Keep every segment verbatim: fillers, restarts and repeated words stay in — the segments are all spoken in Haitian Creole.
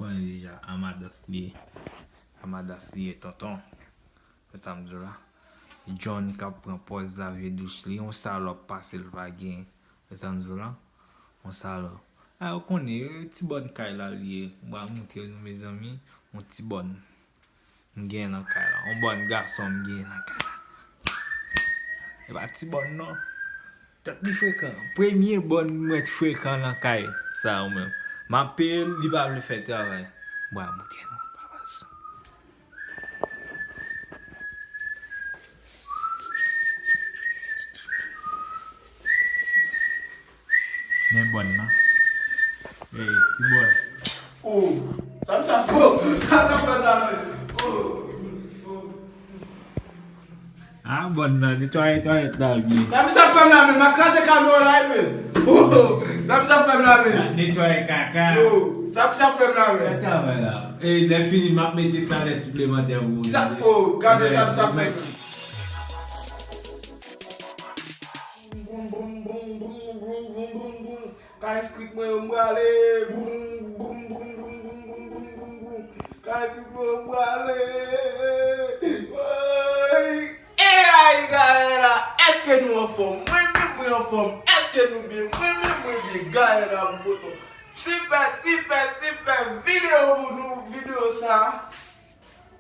Konnen deja, Amadas li ye. Amadas li ye, tonton. Wè sa m di w la. John k ap pran pòz lave douch li. Yon salòp pase l pa gen. Wè sa m di w la. Yon salòp. A, ou konnen, e, ti bòn kay la li ye. M pral montre nou, mezanmi. Yon ti bòn. M gen nan kay la. Yon bòn gason m gen nan kay la. E pa ti bòn non. Tèt li frekan. Premye bòn mwen frekan nan kay sa yo menm. M ap peye l, li pa vle fè travay. Mwen montre nou, papa. Men bòn nan. Ey, ti bòn. Oh, sa misye ap fè? Oh, sa misye ap fè la menm? Oh, oh. Ah, bòn nan, netwaye twalèt la byen. Sa misye ap fè la menm? M a kraze kamyon la wi menm. Oh, sa misye ap fè la menm? Netwaye kaka. Oh, sa misye ap fè la menm? Gade travay la. E lè fini, m ap mete salè siplemantè pou ou. Kisa? Oh, gade sa misye ap fè. Boum, boum, boum, boum. Ka enskrit mwen yo m prale. Boum, boum, boum. Ka enskrit mwen yo m prale. Woy. E ay, gade la. Èske nou anfòm? Mwen menm, mwen anfòm. Èske nou byen? Mwen menm, mwen byen. Gade la, m poto. Sipè, sipè, sipè. Videyo pou nou. Videyo sa.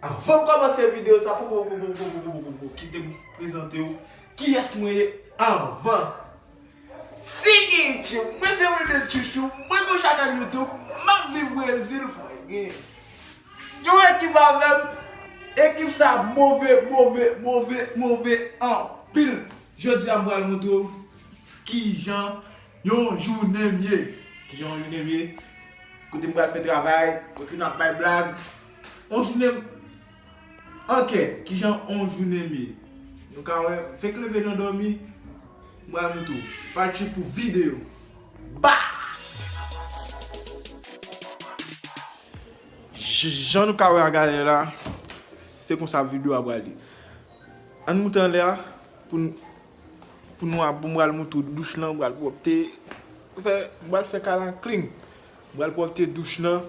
Anvan m kòmanse videyo sa, pou, pou, pou, kite m prezante w kiyès mwen ye anvan. Seguinte, mwen se Wilden Chouchou, mwen gen yon chanèl YouTube, m ap viv Brezil, mwen gen yon ekip avè m, ekip sa move, move, move, move anpil. Jodi a m pral montre w kijan yon jounen m ye. Kijan yon jounen m ye? Kote m pral fè travay, kote n ap bay blag. Yon jounen m an kè. Kijan yon jounen m ye? Nou ka wè, fenk leve nan dòmi, m pral montre w. Pral tchip pou videyo. Ba! J-, jan nou ka wè a gade la, se konsa videyo a pral ye. Ann moute anlè a pou n, pou nou a, pou m pral montre w douch lan, m pral pwòpte, fè, m pral fè kay lan clean. M pral pwòpte douch lan.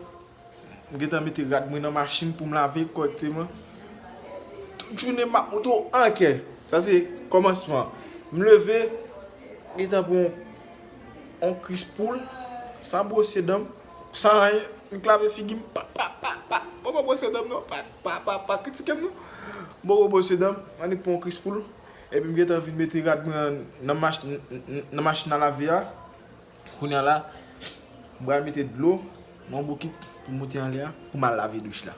M gentan mete rad mwen nan machin pou m lave l kòrèkteman. Tout jounen m ap montre w an kè. Sa se kòmansman. M leve, gentan pran yon, yon kris poul, san bwose dan m, san anyen. M k lave figi m, pa, pa, pa, pa. M poko bwose dan m non, pa, pa, pa, pa kritike m non. M poko bwose dan m, annik pran yon kris poul. Epi m gentan vin mete rad mwen nan mach-, n-, n-, nan machin a lave a. Kounye a la, m pral mete dlo nan yon bokit pou m monte anlè a, pou m al lave douch la.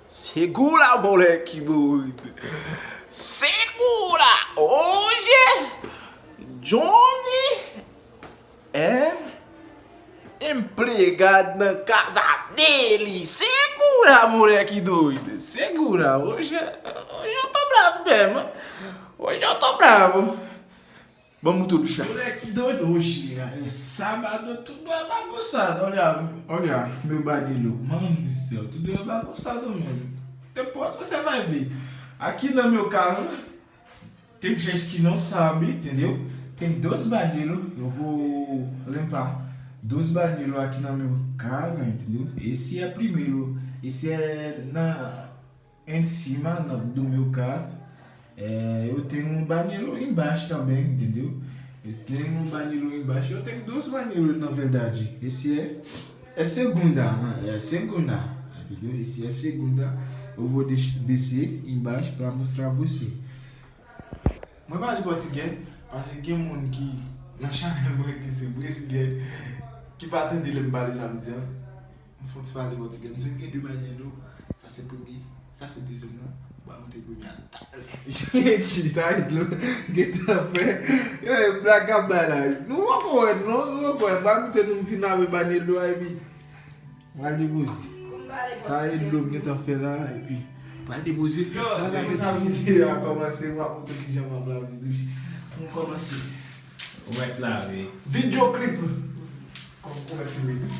Segura, moleque doido. Segura, hoje Johnny é empregado na casa dele. Segura, moleque doido. Segura, hoje, hoje eu tô bravo mesmo. Hoje eu tô bravo. Ban m mouto douch la. Moleque doido, hoje é sábado, tudo é bagunçado. Olha, olha, meu banheiro. Mano do céu, tudo é bagunçado mesmo. Depois você vai ver. Aqui na minha casa, tem gente que não sabe, entendeu? Tem dois banheiros. Eu vou limpar dois banheiros aqui na minha casa, entendeu? Esse é primeiro. Esse é na em cima na, do meu casa. É, eu tenho um banheiro embaixo também, entendeu? Eu tenho um banheiro embaixo. Eu tenho dois banheiros, na verdade. Esse é, é segunda, né? É segunda, entendeu? Esse é segunda. Eu vou des-, descer embaixo pra mostrar você. Mwen pale pòtigè, paske gen moun ki nan chanèl mwen ki se brezilyen, ki pa tande lè m pale sa m di an. M fè yon ti pale pòtigè. M di m gen de bannyèlo. Sa se premye. Sa se dezyèm nan. M pral montre premye a. Jenti, sa e dlo. Gentan fè. Yo, e blag ap bay la. Nou poko wè, non? Nou poko wè. M pral montre nou m fin lave bannyèlo a, epi m pral depoze. Sa e dlo m gentan fè la, epi m pral depoze. Yo, se konsa videyo a kòmanse. M ap montre kijan m ap lave douch. M kòmanse. Ou mèt lave. Videyo klip. Kòm ou mèt filme tou.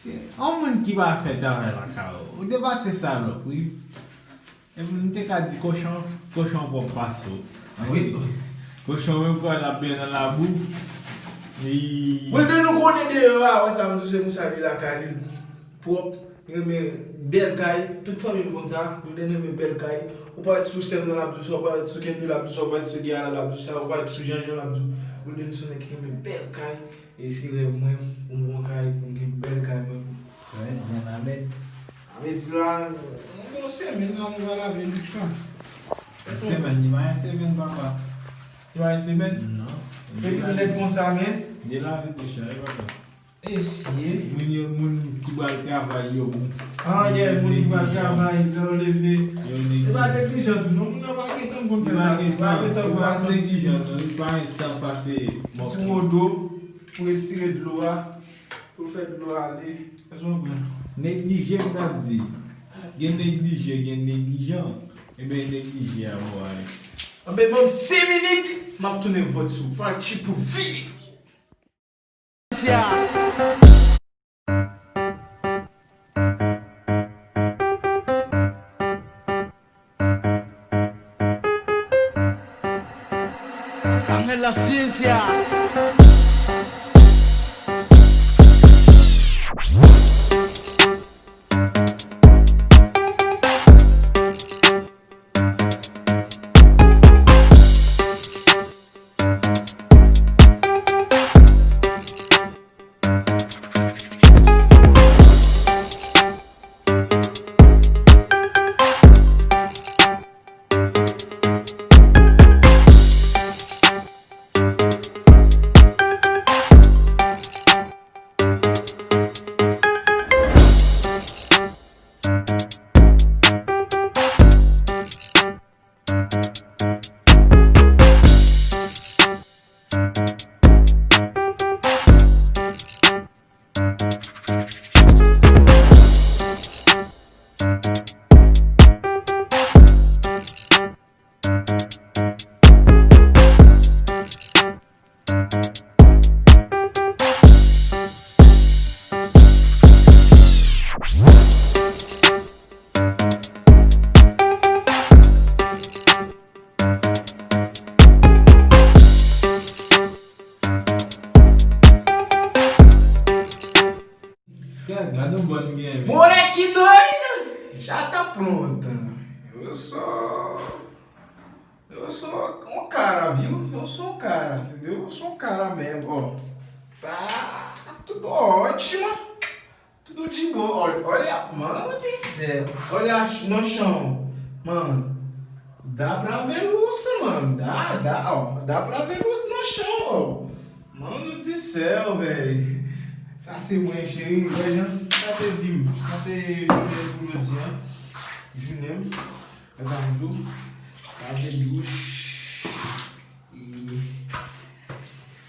Se yon moun ki pa fè travay lakay ou. Ou depase salòp, wi. E m te ka di kochon, kochon pwòp pase w. Wi. Kochon menm pral ap benyen nan labou. Wilden, nou konnen deyò a, wè sa m di w, se konsa li lakay li, pwòp, li renmen bèl kay, tout fanmi m konn sa, Wilden renmen bèl kay. Ou parèt sou sèn nan, l ap di w sa, ou parèt sou Kendy, l ap di w sa, ou parèt sou Guyana, l ap di w sa, ou parèt sou Jean Jean, l ap di w. Wilden se yon nèg ki renmen bèl kay, e se rèv mwen pou m gon kay, pou m gen bèl kay mwen. Wi, Jean Ahmed. Ahmed di la, yon semèn la, nou va lave douch lan. Yon semèn, li pa yon semèn, papa. Li pa yon semèn? Non. Epi lè konsa, men? Li lave douch lan, wi, papa. Esye. Moun yo, moun ki pral travay yo, bon. Ah, yeah, moun ki pral travay, lè yo leve. Yo neglijan. E pa neglijan tou, non, moun nan pa gentan konn fè sa. Li pa gentan, li pa neglijan, non, li pa gentan pase. Ti modo pou retire dlo a, pou fè dlo ale. Èske w konprann? Neglije m t ap di. Gen neglije, gen neglijan. Ebyen, neglije a, bon, ale. Anben, ban m senk minit, m ap tounen vòt sou pati pou vini. Ángel La Ciencia. Gad yon bòn gen, men. Moleque doido! Já tá pronta. Eu sou, eu sou um cara, viu? Eu sou um cara, entendeu? Eu sou um cara mesmo, ó. Tá tudo ótimo. Tudo de boa. Olha, olha, mano do céu. Olha no chão. Mano, dá pra ver luz, mano. Dá, dá, ó. Dá pra ver luz no chão, ó. Mano do céu, velho. Sa se mwen, cheri. Wè jan, sa se vi m. Sa se jounen pou jodi a. Jounen m. Sa m di w. Lave douch.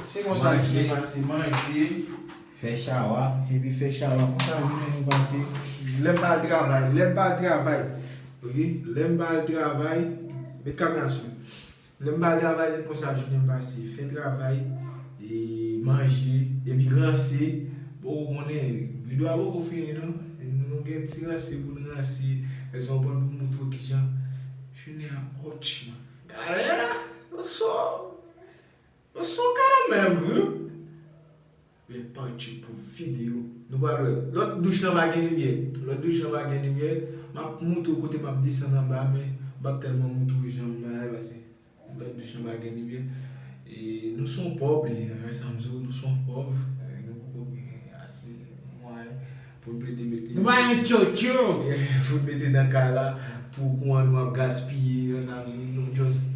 E se konsa jounen pase, manje, fè chawa. Epi fè chawa. Konsa jounen nou pase. Lè m pa al travay, lè m pa al travay. Oke? Lè m pa al travay, met kamera sou mwen. Lè m pa al travay, se konsa jounen pase. Fè travay, e manje, epi ranse. Bon, ou konnen, videyo a poko fini, non? Nou gen ti ranse pou n ranse. Èske w konprann, pou m montre w kijan jounen an ótima. Galera, eu sou, eu sou um cara mesmo, viu? Men pati pou videyo. Nou pral wè. Lòt douch lan pa gen limyè. Lòt douch lan pa gen limyè. M ap montre w kote m ap desann anba, men m p ap tèlman montre w jan m bagay, paske lòt douch lan pa gen limyè. E nou se yon pòv, e, sa m di w, nou se yon pòv. E, nou poko gen ase mwayen pou n plede met limyè. Nou pa gen tchotcho. Pou n mete nan kay la, pou kouran nou ap gaspiye, sa m di w, nou just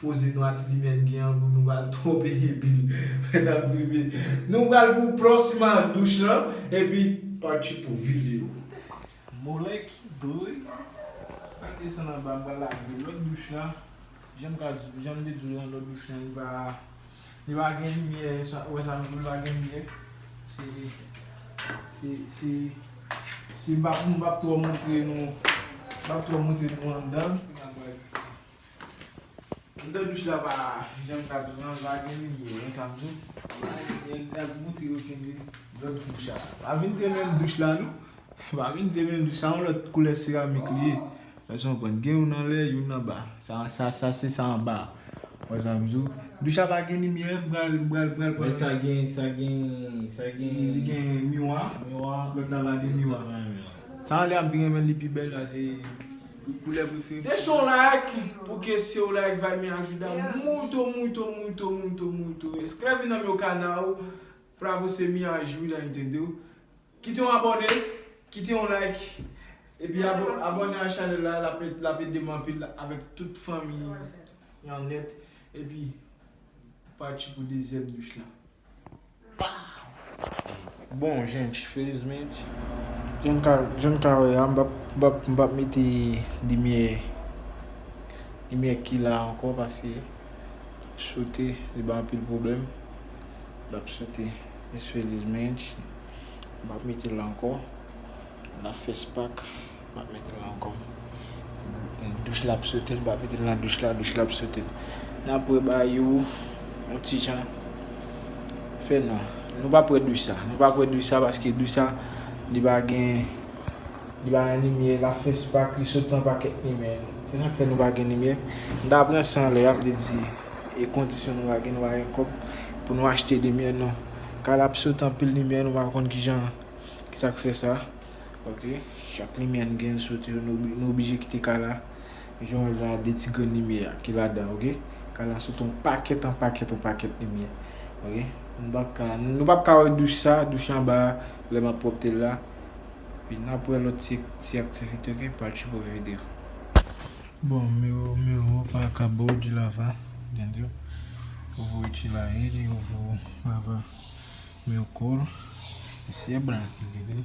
poze nou a ti limyè n gen an pou nou pa twò peye bil. Sa m di w, men nou pral pou pwòsima douch lan, epi pati pou videyo. Moleque doido. Pral desann anba, m pral lave lòt douch lan. Jan m ka di, jan m te di w nan lòt douch lan, li pa, li pa gen limyè, sa, wè sa m di w, li pa gen limyè. Se, se, se, se m p ap, m p ap twò montre nou, m p ap twò montre nou anndan. Anndan douch la pa, jan m ka di w lan, pa gen limyè, wè sa m di w. L ap montre yo kenbe lòt douch la. Pa vin te menm douch la, non. Pa vin te menm douch, sa yon lòt koulè seramik li ye. Èske w konprann? Gen youn anlè, youn anba. Sa, sa, sa se sa anba. Wè sa m di w. Douch la pa gen limyè, m pral, m pral, m pral, Men sa gen, sa gen, sa gen. Li gen miwa, Miwa. Lòt la pa gen miwa. Miwa. Sa anlè a m pi renmen li pi bèl la, se koulè prefere. Deixa um like, porque seu like vai me ajudar muito, muito, muito, muito, muito. Inscreve no meu canal pra você me ajudar, entendeu? Kite yon abòne, kite yon like, epi abo- abòne a chanèl la, l ap ed- l ap ede m anpil avèk tout fanmi an nèt, epi pati pou dezyèm douch la. Bon, gente, felizmente, jan n ka, jan n ka wè a, m p ap, m p ap, m p ap mete limyè, limyè ki la ankò, paske l ap sote, li ba anpil pwoblèm. L ap sote, felizmente, m p ap mete l ankò. L ap fè spak. M ap mete l ankò. Douch la ap sote, m ap mete l nan douch la, douch la ap sote. N ap wè ba yo yon ti jan fè non. Nou pa prè douch sa. Nou pa prè douch sa paske douch sa li pa gen li pa gen limyè, l ap fè spak, li sot nan pakèt limyè. Se sa k fè nou pa gen limyè. M ta pran sa anlè a, m te di e kondisyon nou pa gen, nou pa gen kòb pou nou achte limyè non. Kay la ap sot anpil limyè, nou pa konn kijan, kisa k fè sa. Ok, chak limyè n gen soti yo, nou oblije kite kay la. Jan w wè la, de ti grenn limyè ki ladan, ok? Kay la soti yon pakèt, yon pakèt, yon pakèt limyè. Ok? Nou p ap ka, nou p ap ka wè douch sa, douch anba a, lè m ap pwòpte l la. Epi n ap wè lòt ti, ti aktivite, ok? Pati pou videyo. Bon, meu, meu roupa acabou de lavar, entendeu? Eu vou retirar ele, eu vou lavar meu couro. Esse é branco, entendeu?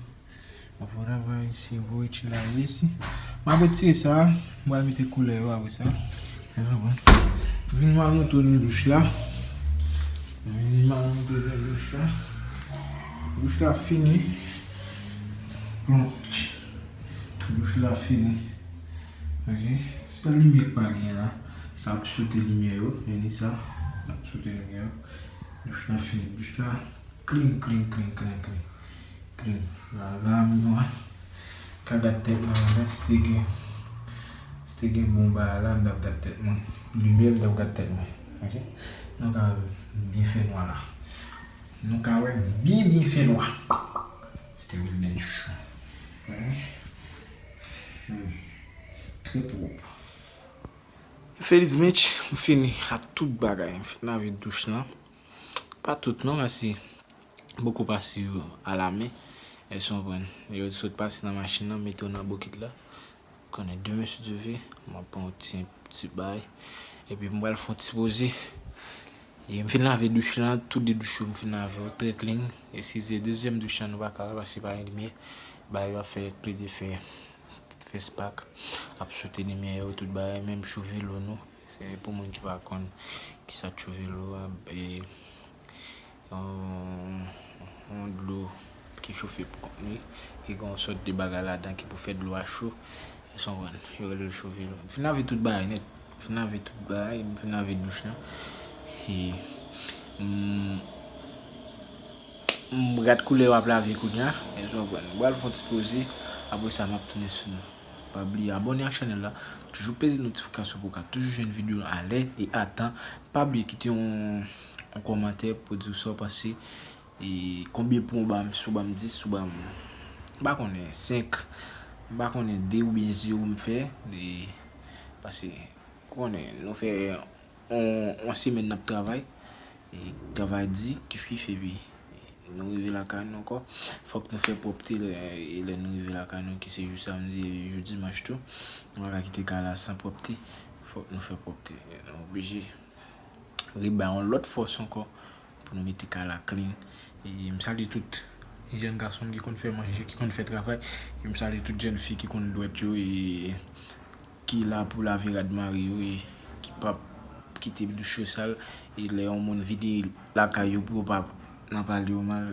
Agora vai, se eu vou retirar esse. M ap retire sa, m pral mete koulè yo apre sa. Vin m al montre nou douch la. Vin m al montre nou douch la. Douch la fini. Pronto. Douch la fini. Ok. Sèl limyè k pa gen la. Sa ap sote limyè yo. Vini sa. Sa ap sote limyè yo. Douch la fini. Douch la Clean, clean, clean, clean, clean. Clean. La, la, nou ka gad tèt mwen la, si te gen, si te gen bon bagay la, m t ap gad tèt mwen. Limyè, m t ap gad tèt mwen. Ok? Nou ka wè byen fè nwa la. Nou ka wè byen, byen fè nwa. Si te Wilden chou. Trè pwòp. Felizmente, m fini ak tout bagay. M fin lave douch lan. Pa tout non, paske Boko pase yo alamen. Èske w konprann? Yo sot pase nan machin nan, mete yo nan bokit la. Konnen demen si Dye vle, m ap pran yon ti, ti bay. Epi m pral fè yon ti poze. E m fin lave douch lan, tout de douch yo m fin lave yo trè clean. E si se dezyèm douch lan nou pa ka wè paske pa gen limyè. Bay yo ap fè plede fè, fè spak, ap sote limyè yo, tout bagay, menm chou velo nou. Se pou moun ki pa konn kisa tchou velo a, e, yon, yon dlo ki chofe pou kont li, ki gen yon sòt de bagay ladan ki pou fè dlo a cho. Èske w konprann? Yo rele l chou velo. M fin lave tout bagay nèt. M fin lave tout bagay, m fin lave douch lan. E, m, m gad koulè yo ap lave kounye a. Èske w konprann? M pral fè yon ti poze, apre sa m ap tounen sou nou. Pa bliye abòne ak chanèl la, toujou peze notifikasyon pou w ka toujou jwenn videyo a lè e a tan. Pa bliye kite yon, yon kòmantè pou di w sa w panse. E konbyen pwen w ba m, si w ba m dis, si w ba m, m pa konnen, senk, m pa konnen, de oubyen zewo m fè. E, paske, ou konnen, nou fè yon, yon semèn n ap travay. E travay di, kif kif, epi nou rive lakay nou ankò. Fòk nou fè pwòpte lè, lè nou rive lakay nou, ki se jou samdi, jou dimanch tou. Nou pa ka kite kay la san pwòpte. Fòk nou fè pwòpte. Nou oblije rebay yon lòt fòs ankò pou nou mete kay la clean. E m salye tout jèn gason m ki konn fè manje, ki konn fè travay. E m salye tout jèn fi ki konn dwèt yo e ki la pou lave rad mari yo e ki p ap kite douch yo sal. E lè yon moun vini lakay yo pou yo pa nan pale yo mal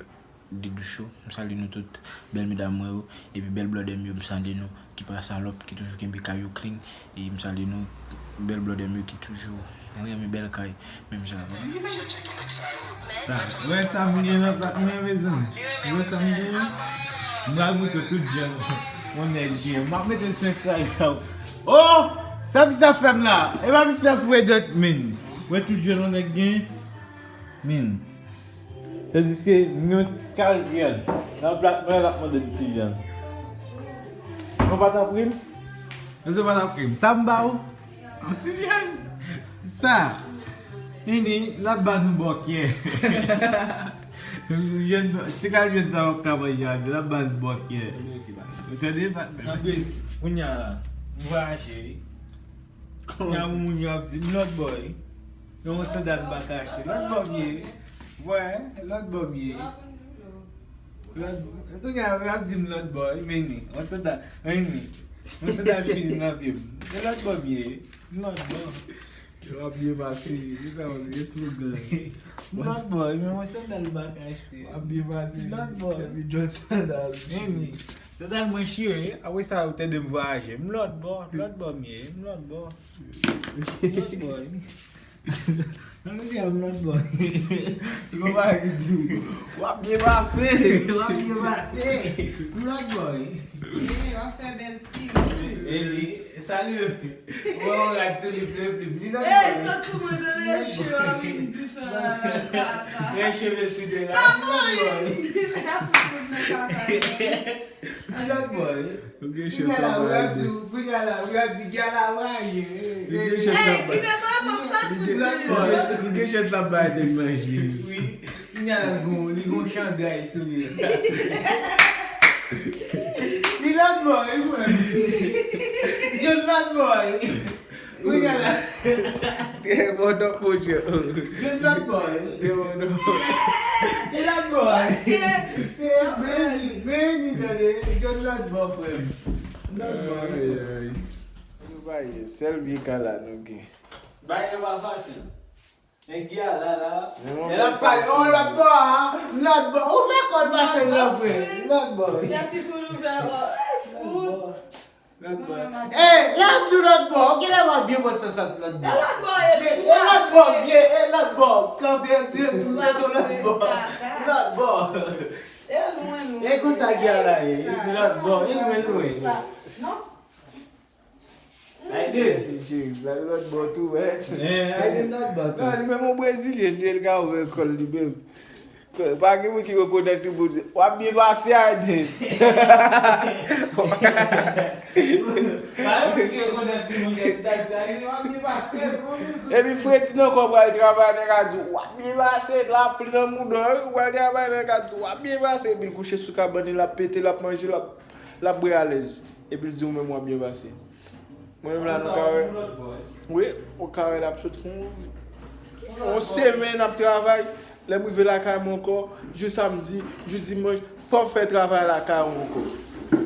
de douch yo. M salye nou tout, bèl medam mwen yo, epi bèl blòdè m yo, m salye nou, ki pa salòp, ki toujou kenbe kay yo clean, e m salye nou, bèl blòdè m yo ki toujou renmen bèl kay, menm jan avè m. Sa, wè sa m gen nan pat mwen, mezanmi. Wè sa m gen. M pral montre tout jan yon nèg gen. M ap mete l sou Instagram. Oh! Sa misye ap fè m la? E pa misye ap foure dòt min. Wè tout jwèt yon nèg gen min. Tandiske yon ti kal jwèt nan plat mwen, l ap mande m ti vyann. Yon pataprim? Èske pataprim? Sa m ba ou? Yon ti vyann. Sa. Ini, l ap ba nou bòkyè. Jwèt, ti kal jwèt sa w ap ka manje a, l ap ba nou bòkyè. Ou tande, patnè? Anpil, kounye a la, m vwayaje, wi. Kounye a moun yo ap di, m lòt bò, wi. Yon sandal m pa ka achte. Lòt bò m ye. Wè, lòt bò m ye. Lòt, kounye a, y ap di m lòt bò, wi, men ni. Yon sandal, men ni. Yon sandal fini nan pye m. E lòt bò m ye, wi. M lòt bò. Yo ap byen pase, se sa yo rele slogan. M lòt bò, wi, men yon sandal m pa ka achte. W ap byen pase. Lòt bò. Epi jòj sandal. Men ni. Sandal mwen chire, apre sa, ou tande m vwayaje. M lòt bò, lòt bò m ye, m lòt bò. M lòt bò, wi. Nan nou di a m lòt bò. Yon bagay ki di w, w ap byen pase. W ap byen pase. M lòt bò, wi. Ee, w ap fè bèl ti. E li, sa li menm. Mwen, yon rad sou li, flip, flip. Li lòt bò, wi. Ee, sot sou mwen, nan lèche, w ap vin di sa la, la, la, la. Lèche, mesye, de la. Li lòt bò, wi. Li fè afè kout nan kaka. Li lòt bò, wi. Ou gen chans la, w ap di, kounye a la, w ap di, gala, w a ye. Li gen chans la, bay. Ey, ki nan mwen, mwen, sa fout li. Li gen chans la, bay, de manje. Wi. Kounye a la, gon, li gon chandray sou li. Li lòt bò, wi, frè m. John lòt bò, wi. Kounye a la. Trè bon nòt, monchè. John lòt bò, wi. Trè bon nòt. Li lòt bò, wi. Men, men, men, tande, John lòt bò, frè m. Lòt bò, wi. Ay, ay. Nou pa ye, sèl vye kala nou gen. Bagay yo pa fasil. Nèg ki a la, la. Lè l ap pale, oh, lòt bò a, lòt bò. Ou fè kò l pase nan vre, lòt bò. Kiyès ki pou l ouvè bò? Ey, fou. Lòt bò. Ey, lè w di lòt bò, ou genlè w ap byen pran sans ak lòt bò. E lòt bò, e lòt bò, vye, e lòt bò. Kanpe, di, mete lòt bò. Lòt bò. E lwen, lwen. E konsa ki a la ye, e lòt bò, e lwen, lwen. Non, Aiden. Cheri, la lòt bò tou, wè. Eh, Aiden lòt bò tou. Non, li menm yon brezilyen, li, li ka ouvè kò l li menm. Pa gen moun ki rekonèt li pou di, w ap byen pase, Aiden. Pa gen moun ki rekonèt li, moun ki ap di, Aiden, w ap byen pase. Epi Fredi nan kò pral travay, nèg a di, w ap byen pase, lapli nan mouda w, wi, ou pral travay, nèg a di, w ap byen pase, epi l kouche sou kabann li, l ap pete, l ap manje, l ap, l ap bwè alèz. Epi l di, ou menm, w ap byen pase. Mwen menm la, nou ka wè. Wi, ou ka wè l ap sot fè yon, yon semèn ap travay. Lè m rive lakay mwen ankò, jou samdi, jou dimanch, fò w fè travay lakay ou ankò.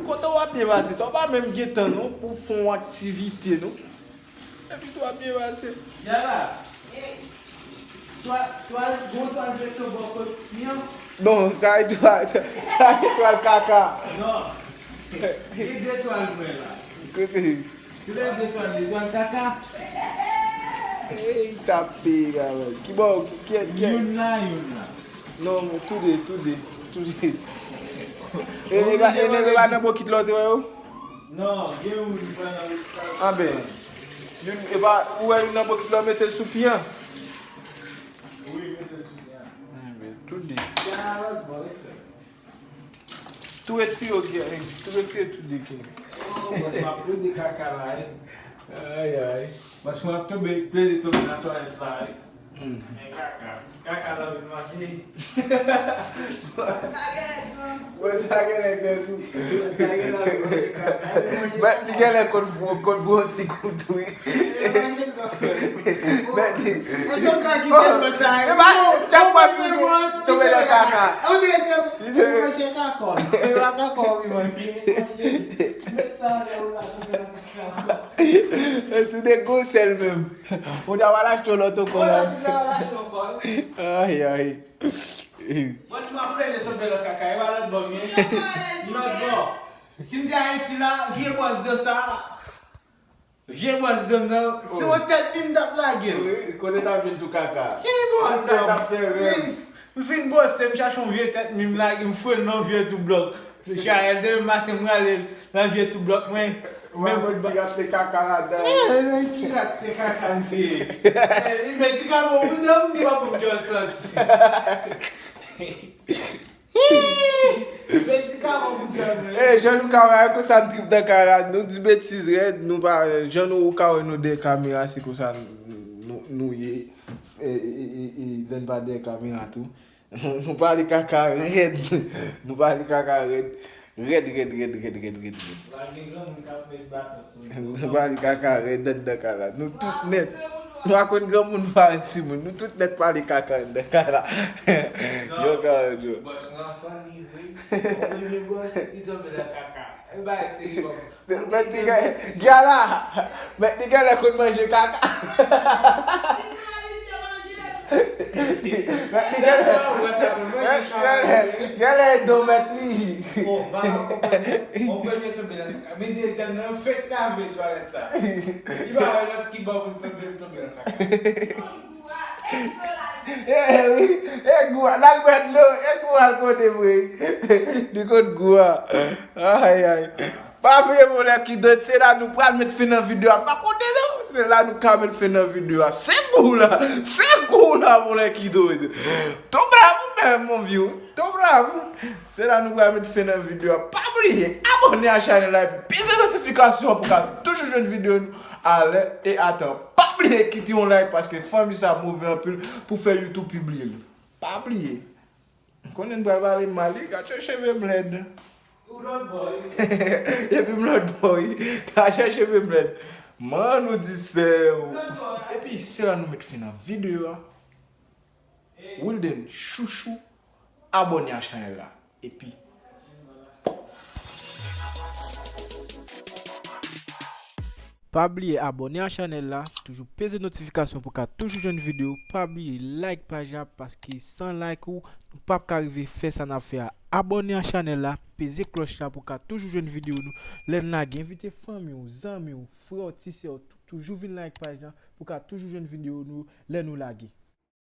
Kote w ap byen pase sa? W pa menm gen tan non pou w fè yon aktivite non. Epi tou w ap byen pase. Yala. Twal, twal, gon twal vèsyon bò kot mi an? Non, sa e twal, sa e twal kaka. Non. Gen de twal mwen la. Kote? Kote de twal, de twal kaka? Ey, tape, kamarad. Ki bò, ki, ki, ki? Youn la, youn la. Non, tou de, tou de, tou de. E, e pa, e, e pa nan bokit la w te wè yo? Non, gen youn, pa nan bokit la. Anben, youn, e pa, ou wè youn nan bokit la, w mete l sou pye an? Wi, mete l sou pye an. Anben, tou de. Pye an lòt bò, wi, frè. Tou retire, ok, tou retire tou de, ok. Oh, bòs, m ap plede kaka la, wi. Ay, ay. Bòs, m ap tonbe, plede tonbe nan twalèt la, wi. Hmm. Men kaka. Kaka la vin mache. Bòs, sa genlè gen gou. Bòs, sa genlè gen gou. Mèt li genlè konn, konn bwè yon ti kou tou, wi. Mèt li. E pa, chak fwa ti tonbe nan kaka. E tou de gwo sèl menm. Ou ta pral achte yon lòt ankò la. Ay, ay. Mwen, si m ap plede tonbe nan kaka, e pa lòt bò m ye. Lòt bò. Si m te Ayiti la, vye bòs de sa. Vye bòs de m nan, se yon tèt mi m t ap lage l. Wi, kote t ap jwenn tou kaka? Ki bòs de m? Sa t ap fè rèv. M fin bwose, m chache yon vye tèt mi m lage, m foure l nan vye tou blòk. Chayèl, demen maten, m rale l nan vye tou blòk mwen. Ou pa konn ti rat te kaka ladan. Eh, men ki rat te kaka m te ye? Eh, medikaman pou dòmi, pa pou m santi. Medikaman pou dòmi. Eh, jan nou ka wè konsa n trip nan kay la, nou di betiz rèd, nou pa, jan nou ka wè nou dèyè kamera, se konsa nou, nou ye. E, e, e, e, lè n pa dèyè kamera tou. Nou pale kaka rèd. Nou pale kaka rèd. Rèd, rèd, rèd, rèd, rèd, rèd, rèd. Pa gen granmoun k ap met baton sou nou. Nou pale kaka rèd anndan kay la. Nou tout nèt. Nou pa konn granmoun, nou pa konn timoun. Nou tout nèt pale kaka anndan kay la. Yo, ka, yo. Bòs lan funny, wi. Premye bòs, li tonbe nan kaka. E bay serye, bòs. Mèt li gen, gen la. Mèt li genlè konn manje kaka. Mèt li genlè, mèt li genlè, genlè e do mèt li. Bon, ba, on premye tonbe nan kaka. Men dezyèm nan fèk lave twalèt la. Li pa wè lòt ki bò pou l tonbe, l tonbe nan kaka. E wi, e gou a, l al bwè dlo, e gou a l kote vre. Li konn gou a. Ay, ay. Pa bliye, mon lè ki dot, se la nou pral met fen nan videyo a. Pa konnen non, se la nou ka met fen nan videyo a. Se gou la, se gou la, mon lè ki dot. Tou brav ou menm, mon vye, tou brav. Se la nou pral met fen nan videyo a. Pa bliye, abòne a chanèl la, peze notifikasyon pou ka toujou jwenn videyo nou alè e atan. Pa bliye kite yon like paske fanmi sa move anpil pou fè YouTube pibliye l. Pa bliye. M konnen n pral pale mal, wi, gad jan cheve m lèd. Ou lòt bò, wi. Epi m lòt bò, wi. Gad jan cheve m lèd. Man, nou di sè w. Epi, se la nou met fen nan videyo a. Wilden Chouchou, abòne a chanèl la. Epi, pa bliye abòne a chanèl la, toujou peze notifikasyon pou ka toujou jwenn videyo. Pa bliye like paj la, paske san like ou, nou p ap ka rive fè sa n ap fè a. Abòne a chanèl la, peze klòch la pou ka toujou jwenn videyo nou. Lè n lage, envite fanmi w, zanmi w, frè w, ti sè w, tou-, toujou vin like paj la pou ka toujou jwenn videyo nou lè nou lage.